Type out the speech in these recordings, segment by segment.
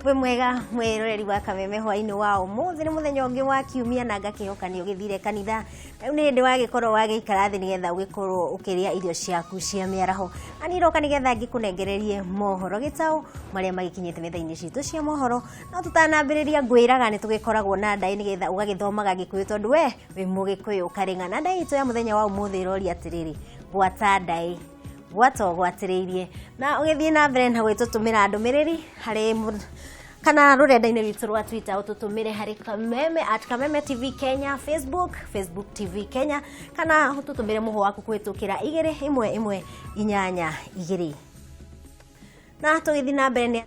Wĩ mwega mwĩroreri wa Kameme hwainĩ wa ũmũthĩ. Nĩ mũthenya ũngĩ wa kiumia na ngakĩhoka nĩ ũgĩthire kanitha. Rĩu nĩ hĩndĩ wagĩkorwo wagĩikara thĩ nĩgetha ũgĩkorwo ũkĩrĩa irio ciaku cia mĩaraho. Na niĩ ndoka nĩgetha ngĩkũnengererie mohoro gĩtaũ marĩa magĩkinyĩte metha-inĩ citũ cia mohoro. No tũtanambĩrĩria ngwĩraga nĩ tũgĩkoragwo na ndaĩ nĩgetha ũgagĩthomaga Gĩkũyũ tondũ we wĩ Mũgĩkũyũ karĩng'a. Na ndaĩ itũ ya mũthenya wa ũmũthĩ ĩroria atĩrĩrĩ, gwata ndaĩ gwata ũgwatĩrĩirie. Na ũgĩthiĩ na mbere na gwĩtũtũmĩra ndũmĩrĩri harĩ kana rũrenda-inĩ rwitũ rwa Twitter, ũtũtũmĩre harĩ Kameme at Kameme TV Kenya, Facebook, Facebook TV Kenya, kana ũtũtũmĩre mũhũ waku kũhĩtũkĩra 21182. Na tũgĩthiĩ na mbere nĩ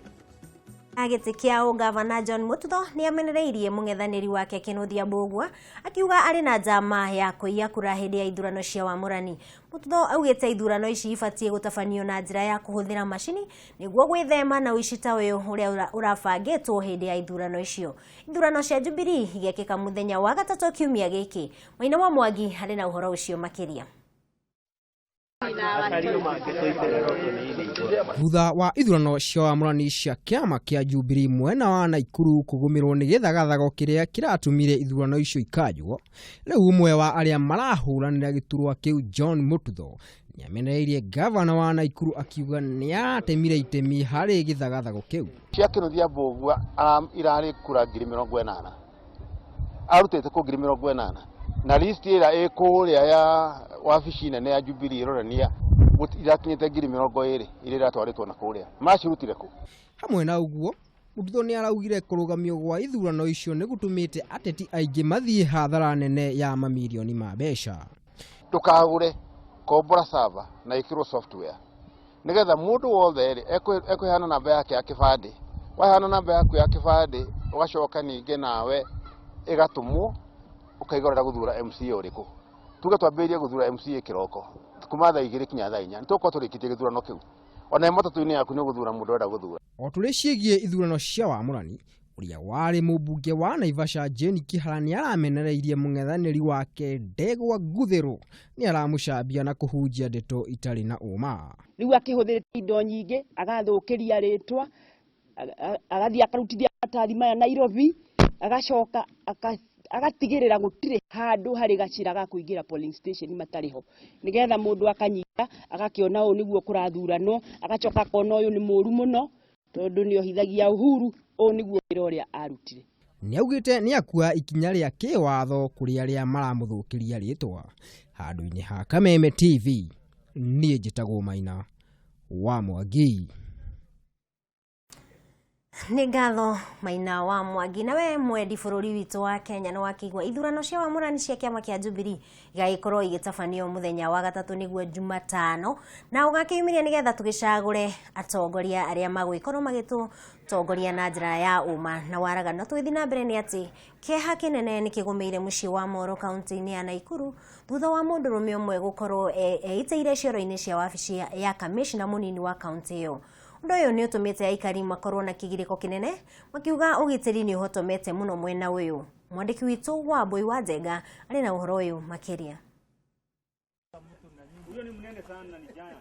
gĩtĩ kĩa ũgavana John Mututho nĩ amenereirie mũng'ethanĩri wake Kĩnuthia Mbũgua akiuga arĩ na njama ya kũiya kura hĩndĩ ya ithurano cia wamũrani. Mututho augĩte ithurano ici ibatiĩ gũtabanio na njĩra ya kũhũthĩra macini nĩguo gwĩthema na ũici ta ũyũ ũrĩa ũrabangĩtwo hĩndĩ ya ithurano icio. Ithurano cia Jubilee igekĩka mũthenya wa gatatũ kiumia gĩkĩ. Maina wa Mwangi arĩ na ũhoro ũcio makĩria. Thutha wa ithurano cia wamũrani cia kĩama kĩa Jubilee mwena wa Naikuru kũgũmĩrwo nĩ gĩthagathago kĩrĩa kĩratũmire ithurano icio ikanjwo, rĩu ũmwe wa arĩa marahũranĩra gĩturwa kĩu John Mututho nĩamenereirie gavana wa Naikuru akiuga nĩaratemire itemi harĩ gĩthagathago kĩu. Cia Kĩnuthia Mbũgua irarĩ kura 80,000, arutĩte kũ 80,000, na list ĩrĩa ĩ kũrĩa ya wabici nene ya Jubilee ĩronania irakinyĩte 20,000 iria iratwarĩtwo na kũrĩa. Macirutire kũ? Hamwe na ũguo, Mututho nĩ araugire kũrũgamio gwa ithurano icio nĩ gũtũmĩte ateti aingĩ mathiĩ hathara nene ya mamirioni ma mbeca. Ndũkagũre kombora server na ĩkĩrwo software nĩgetha mũndũ wothe rĩ ekũheana namba yake ya kĩbandĩ. Waheana namba yaku ya kĩbandĩ, ũgacoka ningĩ nawe ĩgatũmwo ũkaiga ũrenda gũthura MCA ũrĩkũ. Tuge twambĩrĩrie gũthura MCA kĩroko kuma thaa 2 kinya thaa 4, nĩ tũgũkorwo tũrĩkĩtie gĩthurano kĩu. Ona matatũ-inĩ yaku nĩ ũgũthura mũndũ ũrenda gũthura. O tũrĩ ciĩgiĩ ithurano cia wamũrani, ũrĩa warĩ mũmbunge wa Naivasha Jane Kihara nĩ aramenereirie mũng'ethanĩri wake Ndegwa Nguthĩrũ nĩ aramũcambia na kũhunjia ndeto itarĩ na ũma. Rĩu akĩhũthĩrĩte indo nyingĩ, agathũkĩria rĩtwa, agathiĩ akarutithia maratathi maya Nairobi, agacoka agatigĩrĩra gũtirĩ handũ harĩ gacĩra ga kũingĩra polling station matarĩ ho, nĩgetha mũndũ akanyita agakĩona ũũ nĩguo kũrathuranwo, agacoka akona ũyũ nĩ mũru mũno tondũ nĩ ohithagia Uhuru, ũũ nĩguo wĩra ũrĩa arutire. Nĩaugĩte nĩakua ikinya rĩa kĩwatho kũrĩ arĩa maramũthũkĩria rĩtwa. Handũ-inĩ ha Kameme TV, niĩ njĩtagwo Maina wa Mwangi. Nĩ ngatho Maina wa Mwangi. Na we mwendi bũrũri witũ wa Kenya nĩ wakĩigua ithurano cia wamũrani cia kĩama kĩa Jubilee igagĩkorwo igĩtabanio mũthenya wa gatatũ nĩguo Jumatano, na ũgakĩyumĩria nĩgetha tũgĩcagũre atongoria arĩa magũgĩkorwo magĩtũtongoria na njĩra ya ũma na waraganu. Na tũgĩthiĩ na mbere nĩ atĩ kĩeha kĩnene nĩ kĩgũmĩire mũciĩ wa Moro kaunti-inĩ ya Naikuru thutha wa mũndũrũme ũmwe gũkorwo eiteire cioro-inĩ cia wabici ya kamishna mũnini wa kaunti ĩyo. Ũndũ ũyũ nĩ ũtũmĩte aikari makorwo na kĩgirĩko kĩnene makiuga ũgitĩri nĩ ũhotomete mũno mwena ũyũ. Mwandĩki witũ wa Mbui wa Njenga arĩ na ũhoro ũyũ makĩria.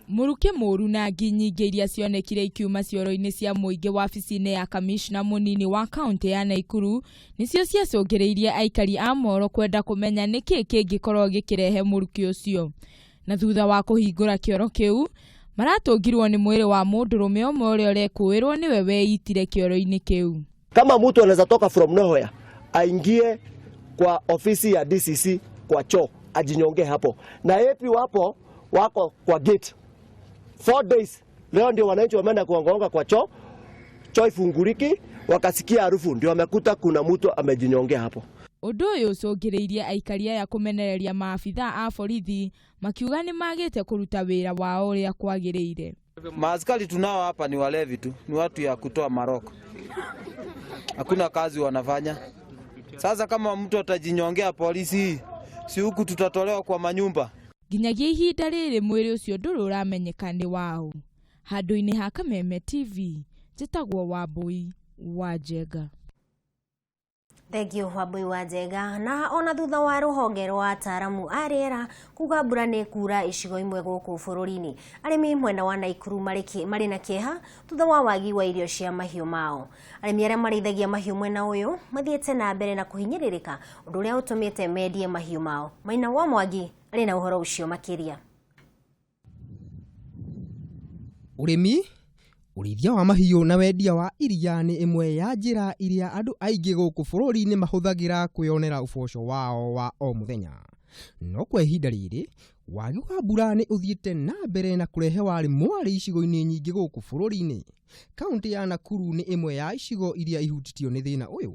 Mũrukĩ mũru na ngi nyingĩ iria cionekire ikiuma cioro-inĩ cia mũingĩ wabici-inĩ ya kamishna mũnini wa kaunti ya Naikuru nĩcio ciacũngĩrĩirie aikari a Moro kwenda kũmenya nĩkĩ kĩngĩkorwo gĩkĩrehe mũrukĩ ũcio. Na thutha wa kũhingũra kĩoro kĩu, maratũngirwo nĩ mwĩrĩ wa mũndũrũme ũmwe ũrĩa ũrekũĩrwo nĩwe weitire kĩoro-inĩ kĩu. Kama mtu anaweza toka from nowhere aingie kwa ofisi ya DCC kwa choo ajinyonge hapo, na AP wapo wako kwa gate 4 days. Leo ndio wananchi wameenda kuongaonga kwa choo, choo ifunguliki, wakasikia harufu ndio wamekuta kuna mtu amejinyongea hapo. Ũndũ ũyũ ũcũngĩrĩirie aikari aya kũmenereria maabithaa a borithi makiuga nĩ magĩte kũruta wĩra wao ũrĩa kwagĩrĩire. Maaskari tunao hapa ni walevi tu, ni watu ya kutoa maroko, hakuna kazi wanafanya. Sasa kama mtu atajinyongea polisi, si huku tutatolewa kwa manyumba. Nginyagia ihinda rĩrĩ mwĩrĩ ũcio ndũrĩ ũramenyeka nĩ waũ. Handũ-inĩ ha Kameme TV, njĩtagwo Wambui wa Njenga. Thengiũ Wambui wa Njenga. Na ona thutha wa rũhonge rwa ataaramu a rĩera kuga mbura nĩ kura icigo imwe gũkũ bũrũri-inĩ, arĩmi mwena wa Naikuru marĩ na kĩeha thutha wa wagi wa irio cia mahiũ mao. Arĩmi arĩa marĩithagia mahiũ mwena ũyũ mathiĩte na mbere na kũhinyĩrĩrĩka, ũndũ ũrĩa ũtũmĩte mendie mahiũ mao. Maina wa Mwangi arĩ na ũhoro ũcio makĩria. Ũrĩmi, ũrĩithia wa mahiũ na wendia wa iria nĩ ĩmwe ya njĩra iria andũ aingĩ gũkũ bũrũri-inĩ mahũthagĩra kwĩyonera ũboco wao wa o mũthenya. No kwa ihinda rĩrĩ, wagi wa mbura nĩ ũthiĩte na mbere na kũrehe warĩ mwarĩ icigo-inĩ nyingĩ gũkũ bũrũri-inĩ. Kaũntĩ ya Nakuru nĩ ĩmwe ya icigo iria ihutĩtio nĩ thĩna ũyũ.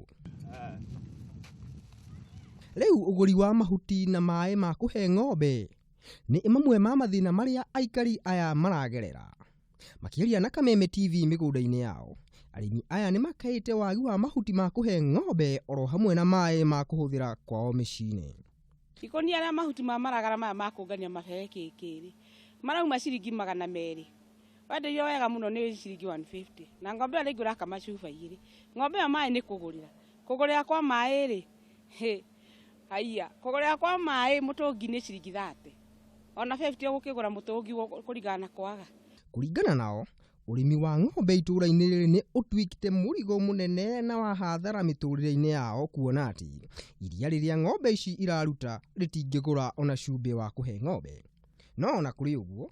Rĩu ũgũri wa mahuti na maĩ ma kũhe ng'ombe nĩ mamwe ma mathĩna marĩa aikari aya maragerera. Makĩaria na Kameme TV mĩgũnda-inĩ yao, arĩmi aya nĩ makaĩte wagi wa mahuti ma kũhe ng'ombe oro hamwe na maĩ ma kũhũthĩra kwao mĩciĩ-inĩ. Ikũnia rĩa mahuti ma maragara maya ma kũngania mabebe kĩkĩrĩ marauma ciringi 200, wenderio wega mũno nĩ ciringi 150, na ng'ombe ĩyo rĩngĩ ũrakama cuba igĩrĩ. Ng'ombe ĩyo maĩ nĩ kũgũrĩra, kũgũrĩra kwa maĩ rĩ, haiya, kũgũrĩra kwa maĩ mũtũngi nĩ ciringi 30, ona 50 ũgũkĩgũra mũtũngi kũringana na kwaga. Kũringana nao, ũrĩmi wa ng'ombe itũũra-inĩ rĩrĩ nĩ ũtuĩkĩte mũrigo mũnene na wa hathara mĩtũrĩre-inĩ yao, kuona atĩ iria rĩrĩa ng'ombe ici iraruta rĩtingĩgũra ona cumbĩ wa kũhe ng'ombe. No ona kũrĩ ũguo,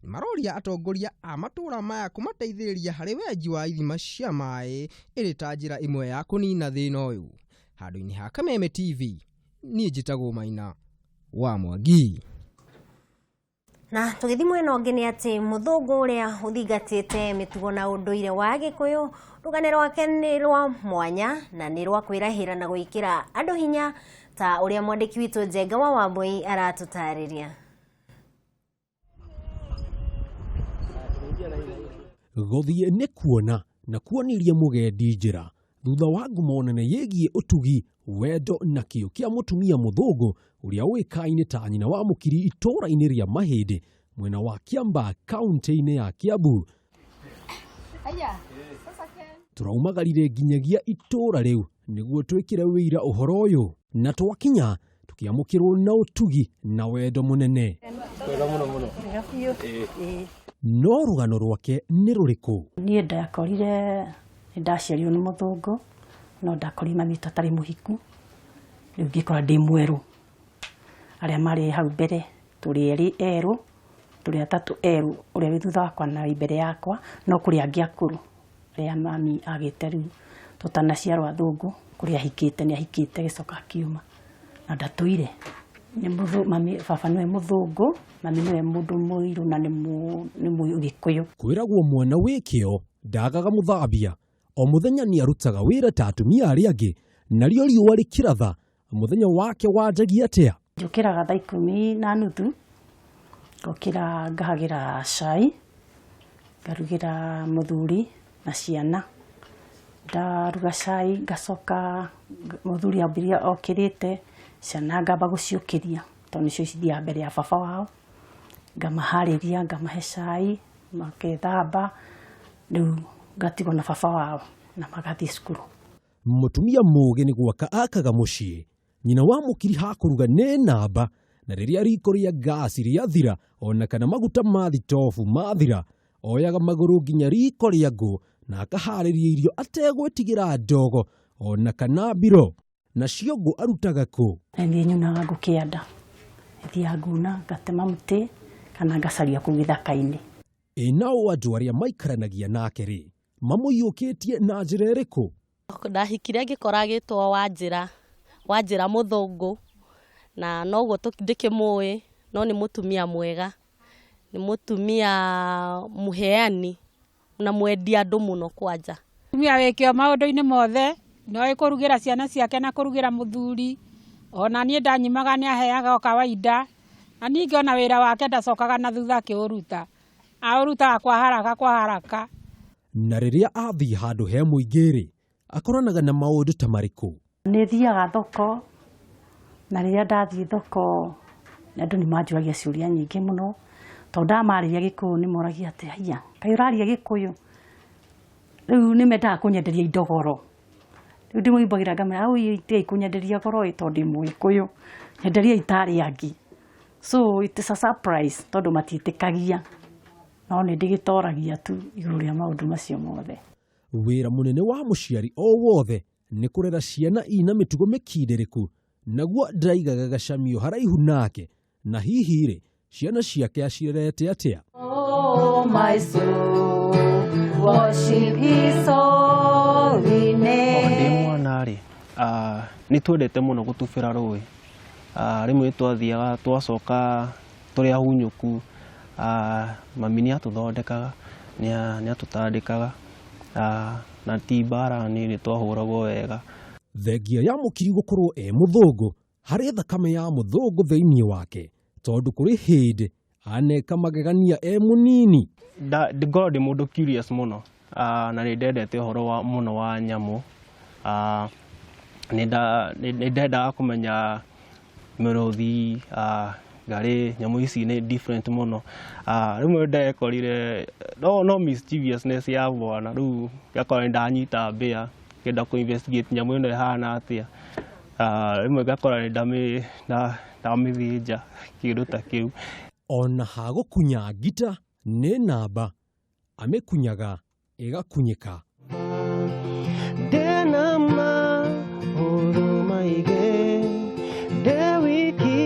nĩ maroria atongoria a matũũra maya kũmateithĩrĩria harĩ wenji wa ithima cia maĩ ĩrĩ ta njĩra ĩmwe ya kũnina thĩna ũyũ. Handũ-inĩ ha Kameme TV, niĩ njĩtagwo Maina wa Mwangi. Na tũgĩthiĩ mwena ũngĩ nĩ atĩ mũthũngũ ũrĩa ũthingatĩte mĩtugo na ũndũire wa Gĩkũyũ, rũgano rwake nĩ rwa mwanya na nĩ rwa kwĩrahĩra na gwĩkĩra andũ hinya, ta ũrĩa mwandĩki witũ Njenga wa Wambui aratũtarĩria. Gũthiĩ nĩ kuona na kuonirie mũgendi njĩra thutha wa ngumo nene yĩgiĩ ũtugi, wendo na kĩo kĩa mũtumia mũthũngũ ũrĩa ũĩkaine ta nyina wa mũkiri itũũra-inĩ rĩa Mahĩndĩ mwena wa Kiambaa kaũntĩ-inĩ ya Kiambu. Tũraumagarire nginyagia itũũra rĩu nĩguo twĩkĩre wĩira ũhoro ũyũ, na twakinya tũkĩamũkĩrwo na ũtugi na wendo mũnene. No rũgano rwake nĩ rũrĩkũ? Niĩ ndakorire ndaciarirwo nĩ mũthũngũ, no ndakorire mami witũ atarĩ mũhiku, rĩu ngĩkora ndĩ mwerũ. Arĩa marĩ hau mbere tũrĩ erĩ erũ, tũrĩ atatũ erũ, ũrĩa wĩ thutha wakwa na wĩ mbere yakwa, no kũrĩ angĩ akũrũ arĩa mami agĩte rĩu tũtanaciarwo athũngũ, kũrĩa ahikĩte nĩ ahikĩte agĩcoka akiuma na ndatũire. Nĩ mami, baba nĩwe mũthũngũ, mami nĩwe mũndũ mũirũ na nĩ Mũgĩkũyũ. Kwĩragwo mwana wĩ kĩo ndagaga mũthambia. O mũthenya nĩ arutaga wĩra ta atumia arĩa angĩ, narĩo riũa rĩkĩratha mũthenya wake wanjagia atĩa? Njũkĩraga thaa 10:30, ngokĩra ngahagĩra cai, ngarugĩra mũthuri na ciana. Ndaruga cai ngacoka mũthuri ambĩrĩria okĩrĩte, ciana ngamba gũciũkĩria tondũ nĩcio cithiaga mbere ya baba wao, ngamaharĩria ngamahe cai makethamba, rĩu ngatigwo na baba wao na magathiĩ cukuru. Mũtumia mũũgĩ nĩ gwaka akaga mũciĩ. Nyina wa mũkiri hakũruga nĩ namba, na rĩrĩa riko rĩa ngasi rĩathira ona kana maguta ma thitobu mathira, oyaga magũrũ nginya riko rĩa ngũ na akaharĩria irio ategwĩtigĩra ndogo ona kana mbiro. Nacio ngũ arutaga kũ? Na niĩ nyunaga ngũ kĩanda, thiaga nguna ngatema mũtĩ kana ngacaria kũu gĩthaka-inĩ. Ĩ nao andũ arĩa maikaranagia nake rĩ, mamũiyũkĩtie na njĩra ĩrĩkũ? Ndahikire ngĩkora agĩtwo Wanjĩra, Wanjĩra mũthũngũ, na noguo ndĩkĩmũĩ, no nĩ mũtumia mwega, nĩ mũtumia mũheani na mwendi andũ mũno kwanja. Mũtumia wĩ kĩo maũndũ-inĩ mothe, no kũrugĩra ciana ciake na kũrugĩra mũthuri, ona niĩ ndanyimaga nĩ aheaga o kawaida, na ningĩ ona wĩra wake ndacokaga na thutha akĩũruta, aũrutaga kwa haraka kwa haraka. Na rĩrĩa athiĩ handũ he mũingĩ rĩ, akoranaga na maũndũ ta marĩkũ? Nĩ thiaga thoko, na rĩrĩa ndathiĩ thoko andũ nĩ manjũragia ciũria nyingĩ mũno, tondũ ndamarĩria Gĩkũyũ nĩ moragia atĩ haiya, kaĩ ũraria Gĩkũyũ? Rĩu nĩ mendaga kũnyenderia indo goro. Rĩu ndĩmũimbagĩra ngamera au tigai kũnyenderia goro ĩ tondũ ndĩ mũgĩkũyũ, nyenderia itarĩ angĩ. So it is a surprise tondũ matiĩtĩkagia, no nĩ ndĩgĩtoragia tu igũrũ rĩa maũndũ macio mothe. Wĩra mũnene wa mũciari o wothe nĩ kũrera ciana ina mĩtugo mĩkindĩrĩku, naguo ndaraigaga gacamio haraihu nake, na hihi rĩ, ciana ciake acirerete atĩa? Oh, my soul, worship his holy Ndĩ name. mwana rĩ, nĩ twendete mũno gũtubĩra rũĩ. Rĩmwe nĩ twathiaga twacoka tũrĩ ahunyũku, mami nĩ atũthondekaga, nĩ atũtandĩkaga, na ti mbara nĩ twahũragwo wega. Thengia ya Mũkiri gũkorwo e mũthũngũ, harĩ thakame ya mũthũngũ thĩinĩ wake, tondũ kũrĩ hĩndĩ aneka magegania e mũnini. Ngoragwo ndĩ mũndũ curious mũno, na nĩ ndendete ũhoro wa mũno wa nyamũ. Nĩ ndendaga kũmenya mĩrũthi, ngarĩ, nyamũ ici nĩ different mũno. Rĩmwe ndekorire no mischievousness ya mwana, rĩu ngakora nĩ ndanyita mbĩa, ngĩenda kũ investigate nyamũ ĩno ĩhana atĩa. Rĩmwe ngakora nĩ ndamĩthĩnja, kĩndũ ta kĩu. Ona hagũkunya ngita nĩ namba, amĩkunyaga ĩgakunyĩka. Ndĩna maũndũ maingĩ, ndĩ wiki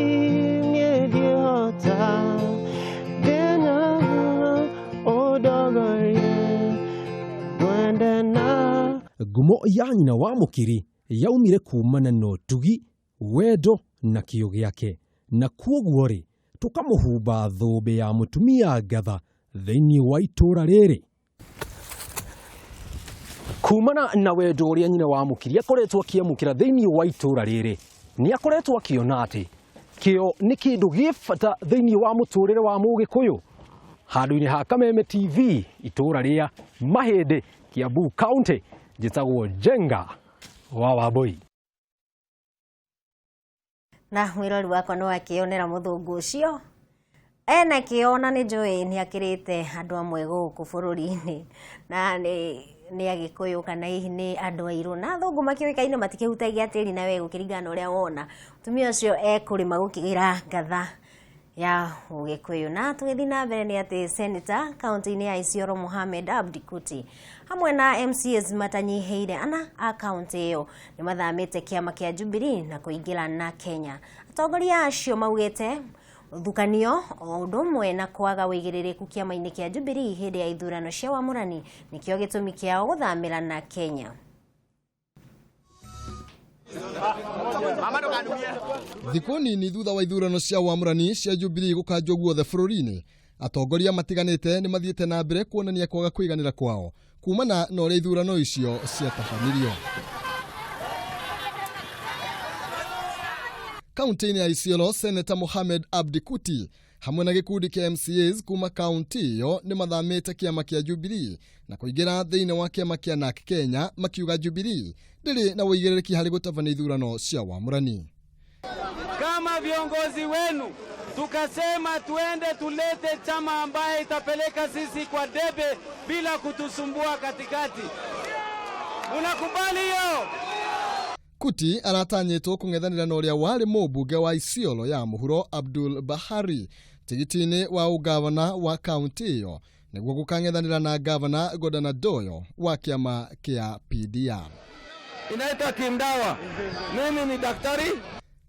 niĩ ndingĩhota, ndĩna ũndongorie, ngwende na Ngumo ya nyina wa Mũkiri yaumire kumana na ũtugi, wendo na kĩo gĩake, na kuoguo rĩ, tũkamũhumba thũmbĩ ya mũtumia ngatha thĩinĩ wa itũũra rĩrĩ. Kumana na wendo ũrĩa nyina wa Mũkiri akoretwo akĩamũkĩra thĩinĩ wa itũũra rĩrĩ, nĩ akoretwo akĩona atĩ kĩo nĩ kĩndũ gĩ bata thĩinĩ wa mũtũrĩre wa Mũgĩkũyũ. Handũ-inĩ ha Kameme TV, itũũra rĩa Mahĩndĩ, Kiambu County, njĩtagwo Njenga wa Wambui. Na mwĩrori wakwa nĩ wakĩonera mũthũngũ ũcio ena kĩo, na nĩ njũĩ nĩ akĩrĩte andũ amwe gũkũ bũrũri-inĩ, na nĩ Agĩkũyũ kana hihi nĩ andũ airũ, na athũngũ makĩũĩkaine matikĩhutagia tĩri na we gũkĩringana na ũrĩa wona mũtumia ũcio ekũrĩma gũkĩra ngatha ya Ũgĩkũyũ. Na tũgĩthiĩ na mbere nĩ atĩ Senator kaunti-inĩ ya Isiolo Mohamed Abdi Kuti hamwe na MCAs matanyihĩire ana a kaunti ĩyo nĩ mathamĩte kĩama kĩa Jubilee na kũingĩra na Kenya. Atongoria acio maugĩte ũthukanio o ũndũ ũmwe na kwaga ũigĩrĩrĩku kĩama-inĩ kĩa Jubilee hĩndĩ ya ithurano cia wamũrani nĩkĩo gĩtũmi kĩao gũthamĩra na Kenya. Thikũ nini thutha wa ithurano cia wamũrani cia Jubilee gũkanjwo guothe bũrũri-inĩ, atongoria matiganĩte nĩ mathiĩte na mbere kuonania kwaga kũiganĩra kwao kumana na ũrĩa ithurano icio ciatabanirio. Kaunti-inĩ ya Isiolo, Senator Mohamed Abdi Kuti hamwe na gĩkundi kĩa MCAs kuma kaunti ĩyo nĩ mathamĩte kĩama kĩa Jubilee na kũingĩra thĩinĩ wa kĩama kĩa NARC Kenya, makiuga Jubilee ndĩrĩ na ũigĩrĩrĩki harĩ gũtabania ithurano cia wamũrani. Kama viongozi wenu tukasema tuende tulete chama ambaye itapeleka sisi kwa debe bila kutusumbua katikati, unakubali hiyo? Kuti aratanyĩtwo kũng'ethanĩra na ũrĩa warĩ mũmbunge wa Isiolo ya mũhuro Abdul Bahari tigiti-inĩ wa ũgavana wa kaunti ĩyo, nĩguo gũkang'ethanĩra na gavana Godana Doyo wa kĩama kĩa PDR. Inaitwa Kimdawa. Mimi ni daktari.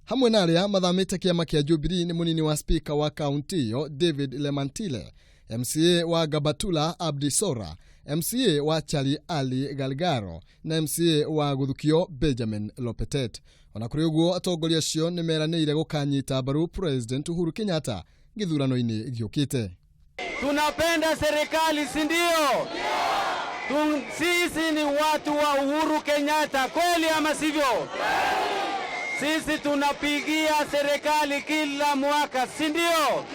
Hamwe na arĩa mathamĩte kĩama kĩa Jubilee nĩ mũnini wa spika wa kaunti ĩyo David Lemantile, MCA wa Gabatula Abdi Sora, MCA wa Chali Ali Galgaro na MCA wa Guthukio Benjamin Lopetet. Ona kũrĩ ũguo, atongoria acio nĩ meranĩire gũkanyita mbaru President Uhuru Kenyatta gĩthurano-inĩ gĩũkĩte. Tunapenda serikali, si ndio? Sisi ni watu wa Uhuru Kenyatta, kweli ama sivyo? Sisi tunapigia serikali kila mwaka, si ndio?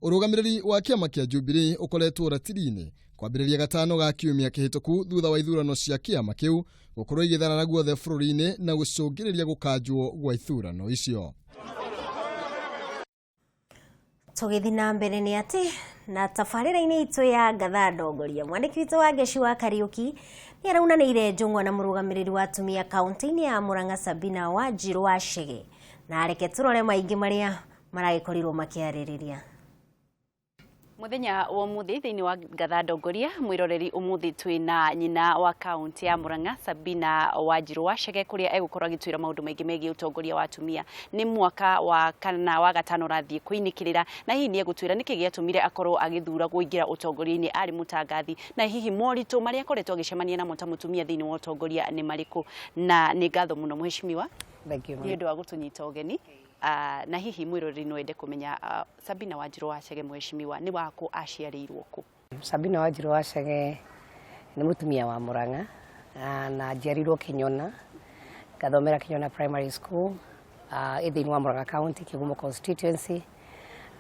Ũrũgamĩrĩri wa kĩama kĩa Jubilee ũkoretwo ratiri-inĩ kwambĩrĩria gatano ga kiumia kĩhĩtũku thutha wa ithurano cia kĩama kĩu gũkorwo igĩtharara guothe bũrũri-inĩ na gũcũngĩrĩria gũkanjwo gwa ithurano icio. Tũgĩthiĩ na mbere nĩ atĩ na tabarĩra-inĩ itũ ya ngatha ndongoria, mwandĩki witũ wa Ngeci wa Kariũki nĩ araunanĩire njũng'wa na mũrũgamĩrĩri wa atumia kaunti-inĩ ya Murang'a Sabina Wanjiru wa Chege, na reke tũrore maingĩ marĩa maragĩkorirwo makĩarĩrĩria. Muthenya wa umuthi thiini wa ngatha ndongoria mwiroreri, umuthi twina nyina wa kaunti ya Murang'a Sabina Wanjiru wa Chege, kuria egukorwo agitwira maundu maingi megie utongoria wa atumia. Ni mwaka wa kana wa gatano rathie kuinikirira, na hihi ni egutwira niki giatumire akorwo agithura kuingira utongoria-ini ari mutangathi, na hihi moritu maria akoretwo agicemania namo ta mutumia thiini wa utongoria ni mariku. Na ni ngatho muno mheshimiwa Thank you. ni undu wa gutunyita ugeni. Na hihi mwiroreri no ende kumenya, Sabina Wanjiru wa Chege, mheshimiwa, ni wako aciarĩirwo kũ? Sabina Wanjiru wa Chege nĩ mũtumia wa Murang'a, na njiarirwo Kinyona, ngathomera Kinyona Primary School, ĩ thĩinĩ wa Murang'a County, Kigumo constituency.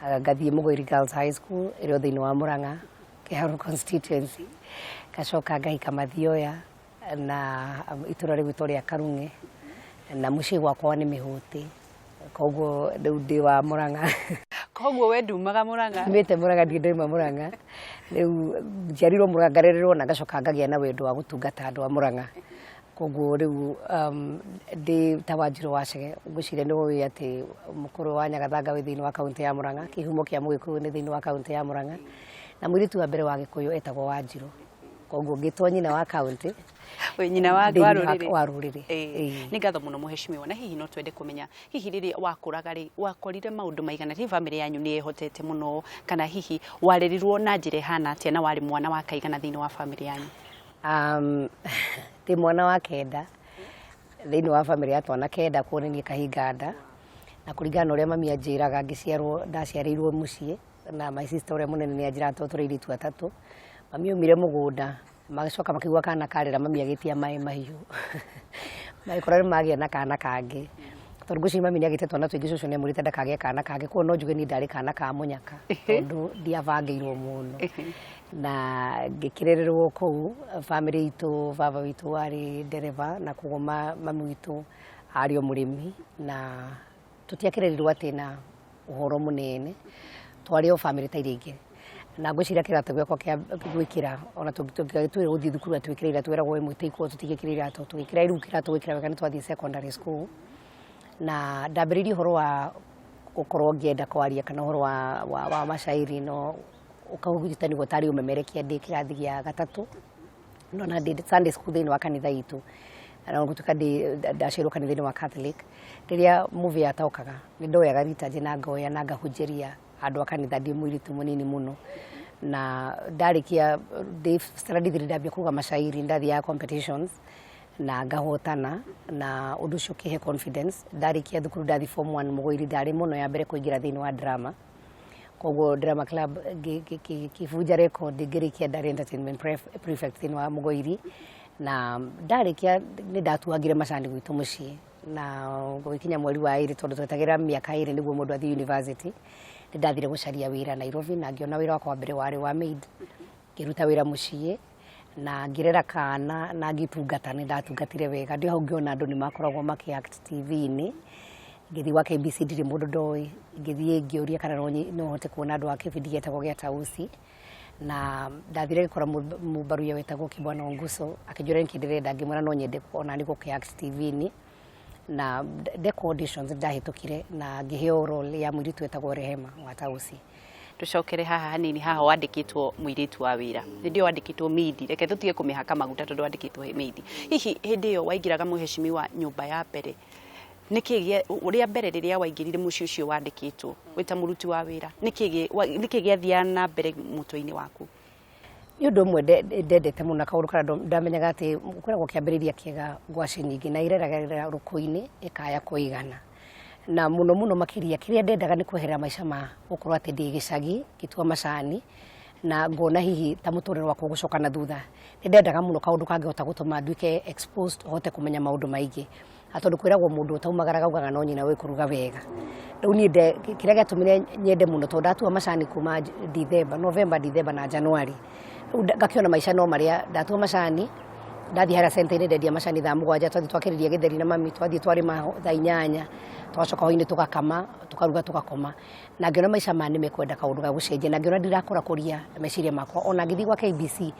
Ngathiĩ Mũgũiri Girls High School ĩrĩ o thĩinĩ wa Murang'a, Kiharu constituency. Ngacoka ngahika Mathioya na itũra rĩgwĩtwo rĩa Karung'e, na mũciĩ gwakwa nĩ Mĩhũtĩ, koguo rĩu ndĩ wa Murang'a. Koguo we ndumaga Murang'a? Mĩte Murang'a, ndirĩ ndauma Murang'a. Rĩu njiarirwo Murang'a, ngarererwo na ngacoka ngagĩa na wendo wa gũtungata andũ a Murang'a. Koguo rĩu ndĩ ta Wanjiru wa Chege, ngwĩciria nĩ ũĩ atĩ mũkũrũ wa Nyagathanga wĩ thĩinĩ wa kaũntĩ ya Murang'a, kĩhumo kĩa Mũgĩkũyũ nĩ thĩinĩ wa kaũntĩ ya Murang'a, na mũirĩtu wa mbere wa Gĩkũyũ etagwo Wanjiru. Koguo ngĩtwo nyina wa kaũntĩ. Wĩ nyina wa Ndĩ wa nyina rũrĩrĩ. Wa rũrĩrĩ. Nĩ ngatho mũno mheshimiwa. Na hihi no twende kũmenya, hihi rĩrĩa wakũraga rĩ, wakorire maũndũ maigana? Hihi bamĩrĩ yanyu nĩ ĩhotete mũno, kana hihi warerirwo na njĩra ĩhana atĩa, na warĩ mwana wa kaigana thĩinĩ wa bamĩrĩ yanyu? Ndĩ mwana wa kenda thĩinĩ wa bamĩrĩ ya twana kenda, kuo nĩ niĩ kahinga nda. Na kũringana na ũrĩa mami anjĩraga, ngĩciarwo ndaciarĩirwo mũciĩ na my sister ũrĩa mũnene nĩ anjĩraga tondũ tũrĩ airĩtu atatũ, mami aumire mũgũnda, magacoka makĩigua kana karĩra, mami agĩtia maĩ mahiũ, magĩkora nĩ magĩa na kana kangĩ, tondũ ngwĩciria mami nĩ agĩte twana tũingĩ, cũcũ nĩ amwĩrĩte ndakagĩe kana kangĩ. Koguo no njuge niĩ ndarĩ kana ka mũnyaka, tondũ ndiabangĩirwo mũno na ngĩkĩrererwo kũu bamĩrĩ itũ. Baba witũ arĩ ndereba, na koguo mami witũ arĩ o mũrĩmi, na tũtiakĩrerirwo atĩ na ũhoro mũnene, twarĩ o bamĩrĩ ta iria ingĩ. Na ngwĩciria kĩratũ gĩakwa kĩa gwĩkĩra, ona tũngĩgĩtuĩra gũthiĩ thukuru atwĩkĩra iratũ, weragwo wĩ mũtĩ tũtigĩkĩra iratũ, tũgĩkĩra rĩu kĩratũ gwĩkĩra wega nĩ twathiĩ secondary school. Na ndambĩrĩirie ũhoro wa gũkorwo ngĩenda kwaria kana ũhoro wa macairi no ũkahutania tarĩ ũmemerekia ndĩ kĩrathi gĩa gatatũ, no na ndĩ Sunday school thĩinĩ wa kanitha itũ, na gũtuĩka ndĩ ndaciarwo kanitha-inĩ wa Catholic. Rĩrĩa movie yatokaga, nĩ ndoyaga liturgy na ngoya na ngahunjĩria andũ a kanitha ndĩ mũirĩtu mũnini mũno. Na ndarĩkia ndĩ standard 3, ndambia kuga macairi, ndathiaga competitions na ngahotana, na ũndũ ũcio ũkĩhe confidence. Ndarĩkia thukuru, ndathi form 1 Mũgũiri, ndarĩ mũno ya mbere kũingĩra thĩinĩ wa drama. Koguo drama club ngĩbunja record, ngĩrĩkia ndarĩ entertainment prefect thĩinĩ wa Mũgũiri. Na ndarĩkia nĩ ndatuangire macani gwitũ mũciĩ, na gũgĩkinya mweri wa ĩrĩ, tondũ twetagĩrĩra mĩaka 2 nĩguo mũndũ athiĩ university, nĩ ndathire gũcaria wĩra Nairobi, na ngĩona wĩra wakwa wa mbere warĩ wa maid. Ngĩruta wĩra mũciĩ na ngĩrera kana na ngĩtungata. Nĩ ndatungatire wega. Ndĩ hau ngĩona andũ nĩ makoragwo makĩ act TV-inĩ, ngĩthiĩ gwa KBC, ndirĩ mũndũ ndoĩ, ngĩthiĩ ngĩũria kana no hote kuona andũ a kĩbindi gĩetagwo gĩa Tausi. Na ndathire ngĩkora mũmbaruya wetagwo Kibwana Onguso, akĩnjũria nĩkĩ ndĩrenda, ngĩmwĩra no nyende ona nĩ gũkĩ act TV-inĩ. Na ndekwo auditions, ndahĩtũkire na ngĩheo role ya mũirĩtu wetagwo Rehema wa Tausi. Tucokere haha hanini, haha wandĩkĩtwo mũirĩtu wa wĩra, hĩndĩ ĩyo wandĩkĩtwo maid, reke tũtige kũmĩhaka maguta tondũ wandĩkĩtwo maid. Hihi hĩndĩ ĩyo waingĩraga mũheshimiwa nyũmba ya mbere, nĩkĩ ũrĩa mbere rĩrĩa waingĩrire mũciĩ ũcio wandĩkĩtwo wĩ ta mũruti wa wĩra, nĩkĩ gĩathiaga na mbere mũtwe-inĩ waku? Nĩ ũndũ ũmwe ndendete mũno, kaũndũ karĩa ndamenyaga atĩ kwĩragwo kĩambĩrĩria kĩega ngwacĩ nyingĩ na ireragĩra rũkũ-inĩ ĩkaya kũigana. Na mũno mũno makĩria kĩrĩa ndendaga nĩ kweherera maica ma gũkorwo atĩ ndĩ gĩcagi ngĩtua macani na ngona hihi ta mũtũrĩre wakwa ũgũcoka na thutha. Nĩ ndendaga mũno kaũndũ kangĩhota gũtũma nduĩke exposed, hote kũmenya maũndũ maingĩ, na tondũ kwĩragwo mũndũ ũtaumagaraga augaga no nyina wĩ kũruga wega. Rĩu niĩ kĩrĩa gĩatũmire nyende mũno, tondũ ndatua macani kuma December, November, December na January, rĩu ngakĩona maica no marĩa ndatua macani. Ndathiĩ harĩa center-inĩ ndendia macani thaa 7, twathiĩ twakĩrĩria gĩtheri na mami, twathiĩ twarĩma thaa 8, twacoka hwainĩ tũgakama, tũkaruga, tũgakoma. Na ngĩona maica maya nĩ mekwenda kaũndũ ga gũcenjia, na ngĩona ndirakũrakũria meciria makwa. Ona ngĩthiĩ gwa KBC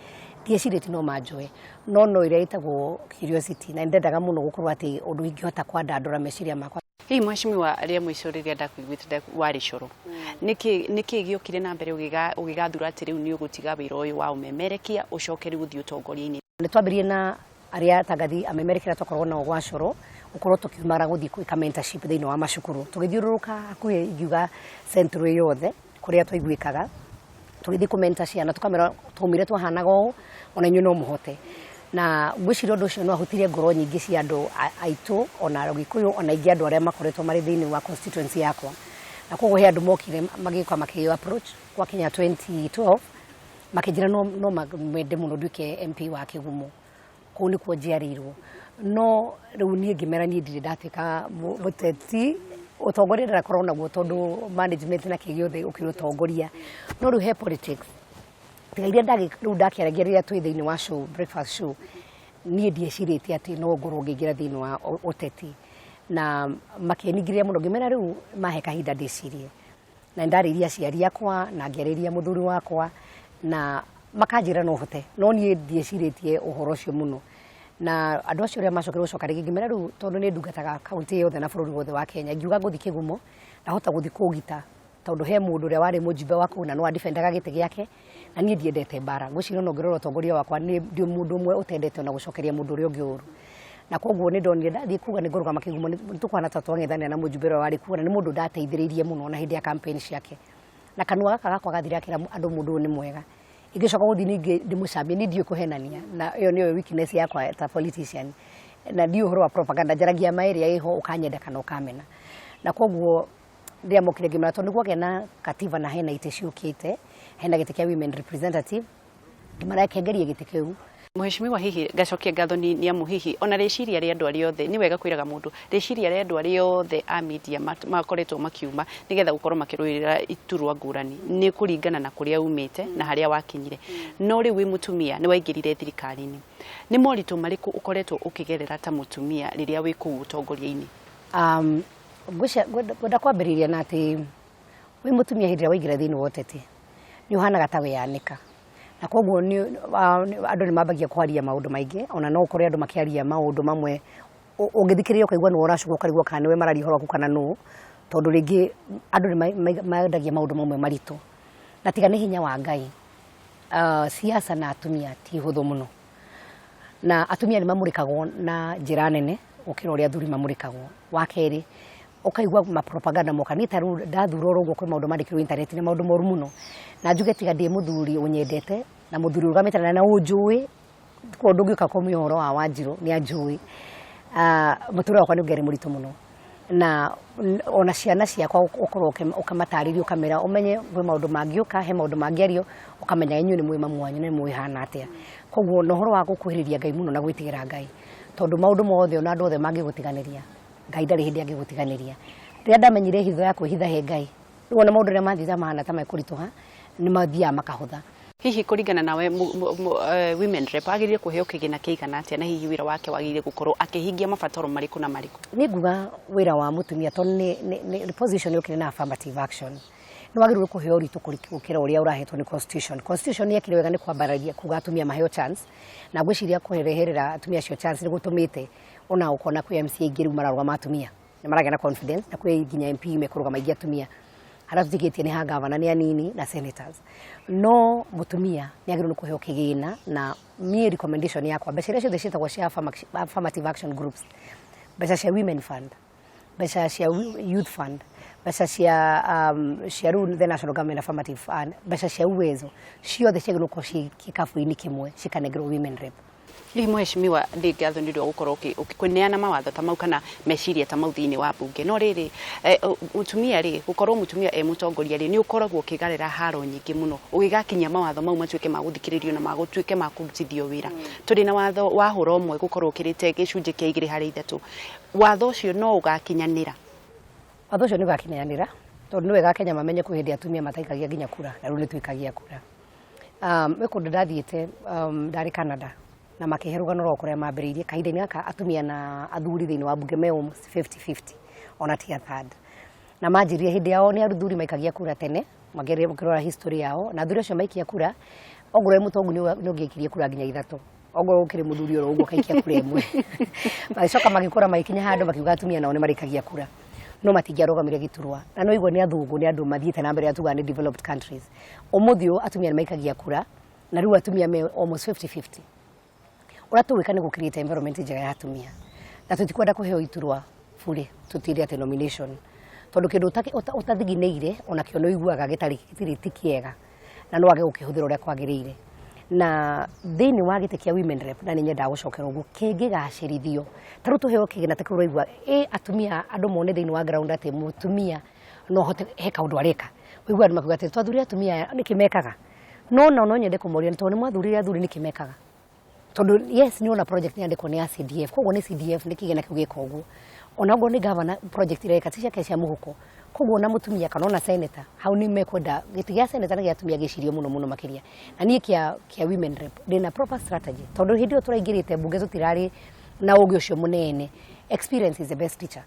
ndiecirĩtie no manjoe, no no ĩrĩa ĩtagwo curiosity, na nĩndendaga mũno gũkorwo atĩ ũndũ ingĩhota kwandandũra meciria makwa. Hihi mheshimiwa, rĩa mũico rĩrĩa ndakuiguĩte warĩ cũrũ, nĩkĩ gĩokire na mbere ũgĩgathura atĩ rĩu nĩ ũgũtiga wĩra ũyũ wa ũmemerekia, ũcoke rĩu ũthiĩ ũtongoria-inĩ? Nĩ twambĩrĩrie na arĩa atangathi amemerekera twakoragwo nao gwa cũrũ, gũkorwo tũkiumagara gũthiĩ gwĩka mentorship thĩinĩ wa macukuru, tũgĩthiũrũrũka hakuhĩ ingiuga central yothe kũrĩa twaiguĩkaga, tũgĩthiĩ kũmenta ciana, tũkamera twaumire twahanaga ũũ, ona inyuĩ no mũhote. Na ngwĩciria ũndũ ũcio no ahutirie ngoro nyingĩ cia andũ aitũ, ona Gĩkũyũ, ona ingĩ andũ arĩa makoretwo marĩ thĩinĩ wa constituency yakwa. Na koguo he andũ mokire magĩũka makĩo approach kwa kinya 2012, makĩnjĩra no mende mũno nduĩke MP wa Kĩgumo, kũu nĩkuo njiarĩirwo. No rĩu niĩ ngĩmera niĩ ndirĩ ndatuĩka mũteti. Ũtongoria ndĩrakorwo naguo tondũ management na kĩ gĩothe ũkĩrĩ ũtongoria, no rĩu he politics tiga iria rĩu ndakĩaragia rĩrĩa twĩ thĩinĩ wa show, breakfast show. Niĩ ndiecirĩtie atĩ no ngorwo ngĩingĩra thĩinĩ wa ũteti, na makĩningĩrĩria mũno. Ngĩmera rĩu mahe kahinda ndĩcirie, na nĩndarĩirie aciari akwa na ngĩarĩria mũthuri wakwa, na makanjĩra no hote, no niĩ ndiecirĩtie ũhoro ũcio mũno. Na andũ acio ũrĩa macokire gũcoka rĩngĩ, ngĩmera rĩu tondũ nĩ ndungataga kaunti yothe na bũrũri wothe wa Kenya, ngiuga ngũthiĩ Kĩgumo, ndahota gũthiĩ kũũgita, tondũ he mũndũ ũrĩa warĩ mũjumbe wa kũu na no adefendaga gĩtĩ gĩake, na niĩ ndiendete mbara. Ngwĩciria ona ũngĩrora ũtongoria wakwa, nĩ ndĩ mũndũ ũmwe ũtendete ona gũcokeria mũndũ ũrĩa ũngĩ ũru. Na koguo nĩ ndonire ndathiĩ kuga nĩ ngũrũgama Kĩgumo, nĩ tũkũhana ta twang'ethanĩra na mũjumbe ũrĩa warĩ kuo, na nĩ mũndũ ndateithĩrĩirie mũno na hĩndĩ ya campaign ciake, na kanua gaka gakwa gathire akĩra andũ mũndũ ũyũ nĩ mwega. Ingĩcoka gũthiĩ ningĩ ndĩmũcambie, niĩ ndiũĩ kũhenania, na ĩyo nĩyo weakness yakwa ta politician, na ndiũĩ ũhoro wa propaganda. Njaragia ma ĩrĩa ĩho, ũkanyenda kana ũkamena. Na koguo rĩrĩa mokire ngĩmera tondũ nĩkwagĩa na katiba na hena itĩ ciũkĩte, hena gĩtĩ kĩa women representative, ngĩmera kengerie gĩtĩ kĩu. Mheshimiwa, hihi ngacokia ngatho nĩ amu hihi ona rĩciria rĩa andũ arĩa othe, nĩ wega kwĩraga mũndũ rĩciria rĩa andũ arĩa othe a media makoretwo makiuma nĩgetha gũkorwo makĩrũĩrĩra iturwa ngũrani nĩ kũringana na kũrĩa umĩte na harĩa wakinyire. No rĩu wĩ mũtumia nĩ waingĩrire thirikari-inĩ, nĩ moritũ marĩkũ ũkoretwo ũkĩgerera ta mũtumia rĩrĩa wĩ kũu ũtongoria-inĩ? Ngwenda kwambĩrĩria na atĩ wĩ mũtumia, hĩndĩ ĩrĩa waingĩra thĩinĩ wa ũteti nĩ ũhanaga ta weyanĩka, na koguo andũ nĩ mambagia kwaria maũndũ maingĩ. Ona no ũkore andũ makĩaria maũndũ mamwe ũngĩthikĩrĩria ũkaigua nĩwe ũracukwo, ũkarigwo kana nĩwe mararia ũhoro waku kana nũ, tondũ rĩngĩ andũ nĩ mendagia maũndũ mamwe maritũ. Na tiga nĩ hinya wa Ngai, siasa na atumia ti hũthũ mũno, na atumia nĩ mamũrĩkagwo na njĩra nene gũkĩra ũrĩa athuri mamũrĩkagwo. Wa kerĩ, ũkaigua mapropaganda moka nĩ ta rĩu ndathurwo ũguo, kwĩ maũndũ mandĩkirwo internet, nĩ maũndũ moru mũno. Na njuge tiga ndĩ mũthuri ũnyendete na mũthuri ũrũgamĩte na ũnjũĩ, koguo ndũngĩũka kũmenya ũhoro wa Wanjirũ, nĩ anjũĩ, mũtũrĩre wakwa nĩ ũngĩarĩ mũritũ mũno. Na ona ciana ciakwa ũkorwo ũkamatarĩria, ũkamera ũmenye kwĩ maũndũ mangĩũka, he maũndũ mangĩario, ũkamenya inyuĩ nĩ mũĩ mamu wanyu na nĩ mũĩ hana atĩa. Koguo na ũhoro wa gũkuhĩrĩria Ngai mũno na gwĩtigĩra Ngai, tondũ maũndũ mothe ona andũ othe mangĩgũtiganĩria, Ngai ndarĩ hĩndĩ angĩgũtiganĩria. Rĩrĩa ndamenyire hitho ya kwĩhitha he Ngai, rĩu ona maũndũ marĩa mathiĩ mahana ta mekũritũha, nĩ mathiaga makahũtha. Hihi kũringana nawe, women rep agĩrĩire kũheo kĩgĩna kĩigana atĩa, na hihi wĩra wake wagĩrĩire gũkorwo akĩhingia mabataro marĩkũ na marĩkũ? Nĩ nguga wĩra wa mũtumia, tondũ nĩ position yũkire na affirmative action, nĩ wagĩrĩirwo kũheo ũritũ gũkĩra ũrĩa ũrahetwo nĩ constitution. Constitution yekire wega nĩ kwambararia kuga atumia maheo chance, na ngwĩciria kũreherera atumia acio chance nĩ gũtũmĩte ona ũkona kwĩ MCA aingĩ rĩu mararũgama, atumia nĩ maragĩa na confidence, na kwĩ nginya MP mekũrũgama aingĩ atumia. Harĩa tũtigĩtie nĩ ha gavana nĩ anini na senators. No mũtumia nĩ agĩrĩirwo nĩ kũheo kĩgĩna, na niĩ recommendation yakwa, mbeca iria ciothe ciĩtagwo cia affirmative action groups, mbeca cia women fund, mbeca cia youth fund, mbeca cia rĩu the national government affirmative fund, mbeca cia Uwezo, ciothe ciagĩrĩirwo gũkorwo ciĩ gĩkabũ-inĩ kĩmwe, cikanengerwo women rep. Hihi mheshimiwa, ndĩ ngatho nĩ ũndũ wa gũkorwo ũkĩneana mawatho ta mau kana meciria ta mau thĩinĩ wa mbunge. No rĩrĩ, mũtumia rĩ, gũkorwo mũtumia e mũtongoria rĩ, nĩ ũkoragwo ũkĩgarĩra haro nyingĩ mũno ũgĩgakinyia mawatho mau matuĩke ma gũthikĩrĩrio na magũtuĩke ma kũrutithio wĩra. Tũrĩ na watho wa hũra ũmwe gũkorwo ũkĩrĩte gĩcunjĩ kĩa 2 harĩ 3. Watho ũcio no ũgakinyanĩra? Watho ũcio nĩ ũgakinyanĩra, tondũ nĩ wega Kenya mamenye kwĩ hĩndĩ atumia mataikagia nginya kura, na rĩu nĩ tũikagia kura. Gwĩ kũndũ ndathiĩte, ndarĩ Canada. Na makĩhe rũgano rwa kũrĩa mambĩrĩirie. Kahinda-inĩ gaka atumia na athuri thĩinĩ wa mbunge me almost 50-50, ona ti a third. Na manjĩrire hĩndĩ yao nĩ athuri maikagia kura tene, makĩrora history yao, na athuri acio maikia kura, ongorwo wĩ mũtongu nĩ ũngĩaikirie kura nginya ithatũ, ongorwo ũkĩrĩ mũthuri oro ũguo ũkaikia kura ĩmwe. Magĩcoka magĩkũra, magĩkinya handũ makiuga atumia nao nĩ marĩikagia kura, no matingĩarũgamire gĩturwa. Na no igua nĩ athũngũ, nĩ andũ mathiĩte na mbere, atugaga nĩ developed countries. Ũmũthĩ ũyũ atumia nĩ maikagia kura, na rĩu atumia me almost 50-50. Ũrĩa tũgwĩka nĩ gũ create environment njega ya atumia, na tũtikwenda kũheo iturwa bure, tũtinde atĩ nomination, tondũ kĩndũ ũtathiginĩire onakĩo nĩ ũiguaga gĩtarĩ gĩtirĩ ti kĩega, na no wage gũkĩhũthĩra ũrĩa kwagĩrĩire. Na thĩinĩ wa gĩtĩ kĩa women rep, na nĩ nyendaga gũcokera ũguo, kĩngĩgacĩrithio ta rĩu tũheo kĩgĩna ta kĩu ũraigua ĩ atumia, andũ mone thĩinĩ wa ground atĩ mũtumia no hote he kaũndũ areka. Ũiguaga andũ makiuga atĩ twathurire atumia aya, nĩkĩ mekaga? No nao no nyende kũmoria, nĩ tondũ nĩ mwathurire athuri, nĩkĩ mekaga? Tondũ yes, nĩ ona project yandĩkwo nĩ ya CDF, koguo nĩ CDF, nĩ kĩgĩna kĩu gĩka ũguo. Ona okorwo nĩ governor, project ireka ti ciake cia mũhuko. Koguo ona mũtumia kana ona senator hau nĩ mekwenda gĩtĩ gĩa senator na gĩa atumia gĩcirio mũno mũno makĩria. Na niĩ kĩa women rep ndĩna proper strategy, tondũ hĩndĩ ĩyo tũraingĩrĩte mbunge tũtirarĩ na ũgĩ ũcio mũnene. Experience is the best teacher.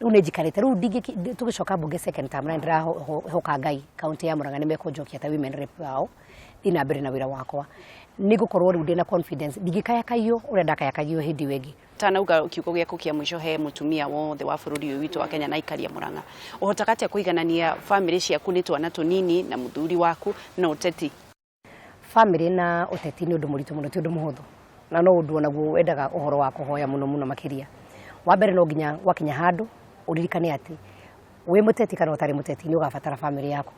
Rĩu nĩ njikarĩte, rĩu tũgĩcoka mbunge second term, na ndĩrahoka Ngai kaunti ya Murang'a nĩ mekũnjokia ta women rep wao, thiĩ na mbere na wĩra wakwa. Nĩ ngũkorwo rĩu ndĩna confidence, ndingĩkayakayio ũrĩa ndakayakagio hĩndĩ ĩyo ĩngĩ. Tanauga kiugo gĩaku kĩa mũico he mũtumia wothe wa bũrũri ũyũ witũ wa Kenya na aikari a Murang'a. Ũhotaga atĩa kũiganania famĩlĩ ciaku, nĩ twana tũnini na mũthuri waku, na ũteti? Famĩlĩ na ũteti nĩ ũndũ mũritũ mũno, ti ũndũ mũhũthũ, na no ũndũ onaguo wendaga ũhoro wa kũhoya mũno mũno makĩria. Wa mbere, no nginya gwakinya handũ ũririkane atĩ wĩ mũteti kana ũtarĩ mũteti, nĩ ũgabatara famĩlĩ yaku.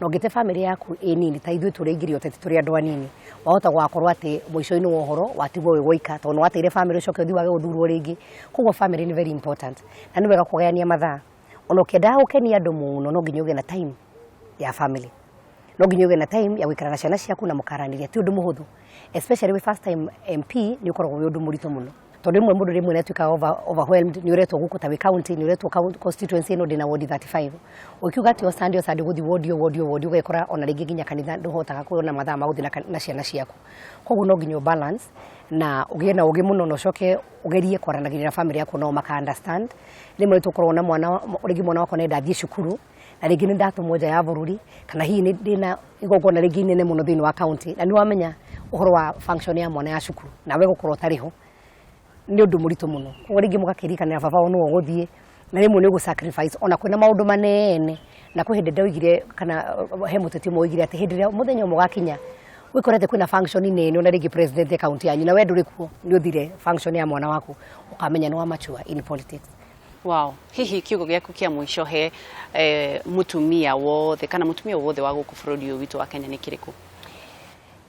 Na ũngĩte famĩlĩ yaku ĩ nini ta ithuĩ tũrĩa ũteti tũrĩ andũ anini, wahota gũgakorwo atĩ mũico-inĩ wa ũhoro watigwo wĩ woika, tondũ nĩ wateire famĩlĩ, ũcoke ũthiĩ wage gũthurwo rĩngĩ. Koguo famĩlĩ nĩ very important, na nĩ wega kũgayania mathaa. Ona ũkĩendaga gũkenia andũ mũno, no nginya ũgĩe na time ya family, no nginya ũgĩe na time ya gũikara na ciana ciaku na mũkaranĩria. Ti ũndũ mũhũthũ, especially wĩ first time MP, nĩ ũkoragwo wĩ ũndũ mũritũ mũno, tondũ rĩmwe mũndũ rĩmwe nĩ atuĩkaga overwhelmed. Nĩ ũretwo gũkũ ta wĩ county, nĩ ũretwo constituency ĩno ndĩna ward 35, ũkiuga atĩ o Sunday, o Sunday gũthiĩ ward o ward o ward, ũgekora ona rĩngĩ nginya kanitha ndũhotaga kuona mathaa ma gũthiĩ na ciana ciaku. Koguo no nginya balance na ũgĩe na ũgĩ mũno, na ũcoke ũgerie kwaranagĩria na family yaku nao maka understand. Rĩmwe nĩ tũkoragwo na mwana, rĩngĩ mwana wakwa nenda athiĩ cukuru, na rĩngĩ nĩ ndatũmwo nja ya bũrũri, kana hihi nĩ ndĩna igongona rĩngĩ inene mũno thĩinĩ wa county, na nĩ wamenya ũhoro wa function ya mwana ya cukuru, nawe gũkorwo ũtarĩ ho nĩ ũndũ mũritũ mũno. Koguo rĩngĩ mũgakĩrikanĩra baba wao nĩwe ũgũthiĩ, na rĩmwe nĩ ũgũ sacrifice ona kwĩna maũndũ manene. Na kwĩ hĩndĩ ndoigire, kana he mũteti ũmwe oigire atĩ hĩndĩ ĩrĩa mũthenya ũmwe ũgakinya wĩkorete kwĩna function nene, ona rĩngĩ president ya county yanyu, na we ndũrĩ kuo, nĩ ũthire function ya mwana waku, ũkamenya nĩ wa mature in politics. Wow. Hihi kiugo gĩaku kĩa mũico he mũtumia wothe kana mũtumia wothe wa gũkũ bũrũri ũyũ witũ wa Kenya nĩ kĩrĩkũ?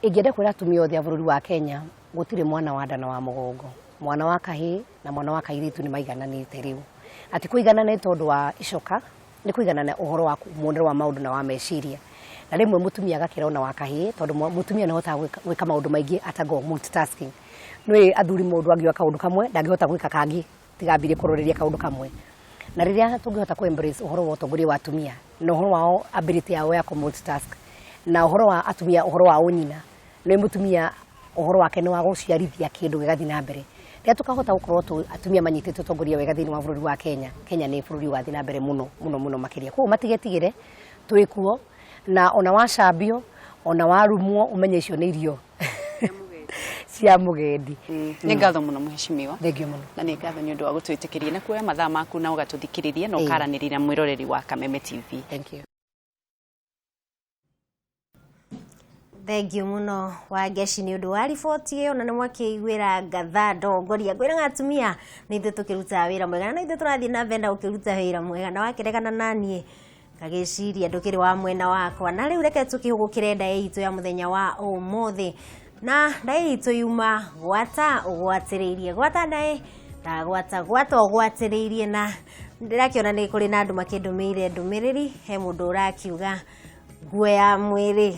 Ingĩenda kwĩra atumia othe a bũrũri wa Kenya, gũtirĩ mwana wa nda na wa mũgongo. Mwana wa kahĩĩ na mwana wa kairĩtu nĩ maigananĩte. Rĩu ati kũiganana nĩ tondũ wa icoka, nĩ kũiganana ũhoro wa muonere wa maũndũ na wa meciria. Na rĩmwe mũtumia agakĩra ona wa kahĩĩ, tondũ mũtumia nĩ ahotaga gwĩka maũndũ maingĩ atago multitasking. Nĩ athuri, mũndũ angĩoya kaũndũ kamwe ndangĩhota gwĩka kangĩ tigambire kũroreria kaũndũ kamwe. Na rĩrĩa tũngĩhota kũ embrace ũhoro wa ũtongoria wa atumia na ũhoro wao, ability yao ya kũ multitask, na ũhoro wa atumia, ũhoro wa ũnyina, nĩ mũtumia ũhoro wake nĩ wa gũciarithia kĩndũ gĩgathiĩ na mbere. Rĩrĩa tũkahota gũkorwo atumia manyitĩte ũtongoria wega thĩinĩ wa bũrũri wa Kenya, Kenya nĩ bũrũri ũgathiĩ na mbere mũno mũno mũno makĩria. Koguo matigetigĩre, twĩ kuo, na ona wacambio, ona warumwo, ũmenye icio nĩ irio cia mũgendi. Nĩ ngatho mũno, mũhecimiwa. Thank you mũno. Na nĩ ngatho nĩ ũndũ wa gũtwĩtĩkĩria na kuoya mathaa maku na ũgatũthikĩrĩria na ũkaranĩria na mwĩroreri wa Kameme TV. Thank you. Thengiũ mũno Wangeci nĩ ũndũ wa riboti ĩyo, na nĩ mwakĩiguĩra ngatha ndongoria. Ngwĩraga atumia nĩ ithuĩ tũkĩrutaga wĩra mwega, na nĩ ithuĩ tũrathiĩ na mbere na gũkĩruta wĩra mwega, na wakĩregana naniĩ ngagĩciria ndũkĩrĩ wa mwena wakwa. Na rĩu reke tũkĩhũgũkĩre ndaĩ itũ ya mũthenya wa ũmũthĩ, na ndaĩ itũ yuma gwata ũgwatĩrĩirie, gwata ndaĩ ndagwata, gwata ũgwatĩrĩirie. Na ndĩrakĩona nĩ kũrĩ na andũ makĩndũmĩire ndũmĩrĩri. He mũndũ ũrakiuga nguo ya mwĩrĩ,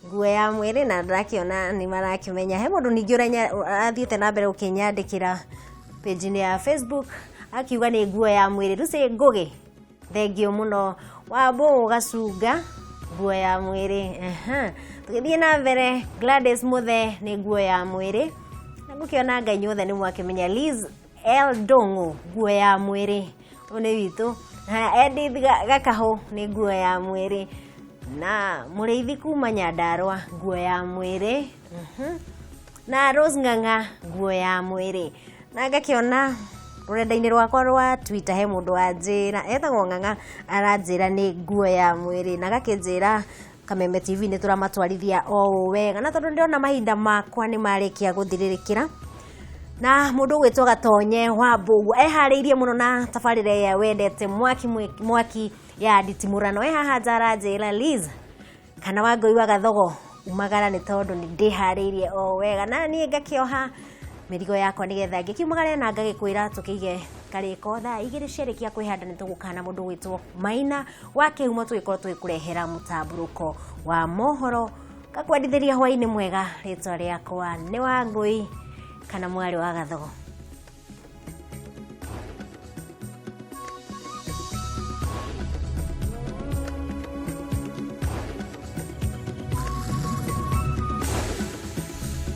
nguo ya mwĩrĩ, na ndĩrakĩona nĩ marakĩmenya. He mũndũ ningĩ ũrathiĩte na mbere gũkĩnyandĩkĩra page-inĩ ya Facebook, akiuga nĩ nguo ya mwĩrĩ. Lucy Ngũgĩ, thengio mũno. Wambũ Gacunga, Nguo ya mwĩrĩ. Aha. Tũgĩthiĩ na mbere, Gladys Muthe nĩ nguo ya mwĩrĩ, na ngũkĩona Ngai inyuothe nĩ mwakĩmenya Liz L Ndung'u, nguo ya mwĩrĩ, ũyũ nĩ witũ. Haya, Edith Gakahũ nĩ nguo ya mwĩrĩ, na Mũrĩithi kuma Nyandarũa, nguo ya mwĩrĩ. Na Rose Ng'ang'a, nguo ya mwĩrĩ. Na ngakĩona rũrenda-inĩ rwakwa rwa Twitter he mũndũ wanjĩra etagwo Ng'ang'a, aranjĩra nĩ nguo ya mwĩrĩ, na agakĩnjĩra Kameme TV nĩ tũramatwarithia o ũũ wega, na tondũ ndĩrona mahinda makwa nĩ marĩkia gũthirĩrĩkĩra, na mũndũ ũgwĩtwo Gatonye wa Mbũguo eharĩirie mũno na tabarĩra ĩrĩa wendete mwaki mwaki ya nditimũrano. E haha nja aranjĩra Liz kana Wangũi wa Gathogo umagara, nĩ tondũ nĩ ndĩharĩirie o wega, na niĩ ngakĩoha mĩrigo yakwa nĩgetha ngĩkiumagare na ngagĩkwĩra tũkĩige karĩko thaa 2 ciarĩkia kwĩhanda nĩ tũgũkana mũndũ ũgwĩtwo Maina wa Kĩhumo, tũgĩkorwo tũgĩkũrehera mũtambũrũko wa mohoro. Ngakwendithĩria hwaĩ-inĩ mwega. Rĩtwa rĩakwa nĩ Wangũi kana mwarĩ wa Gathogo.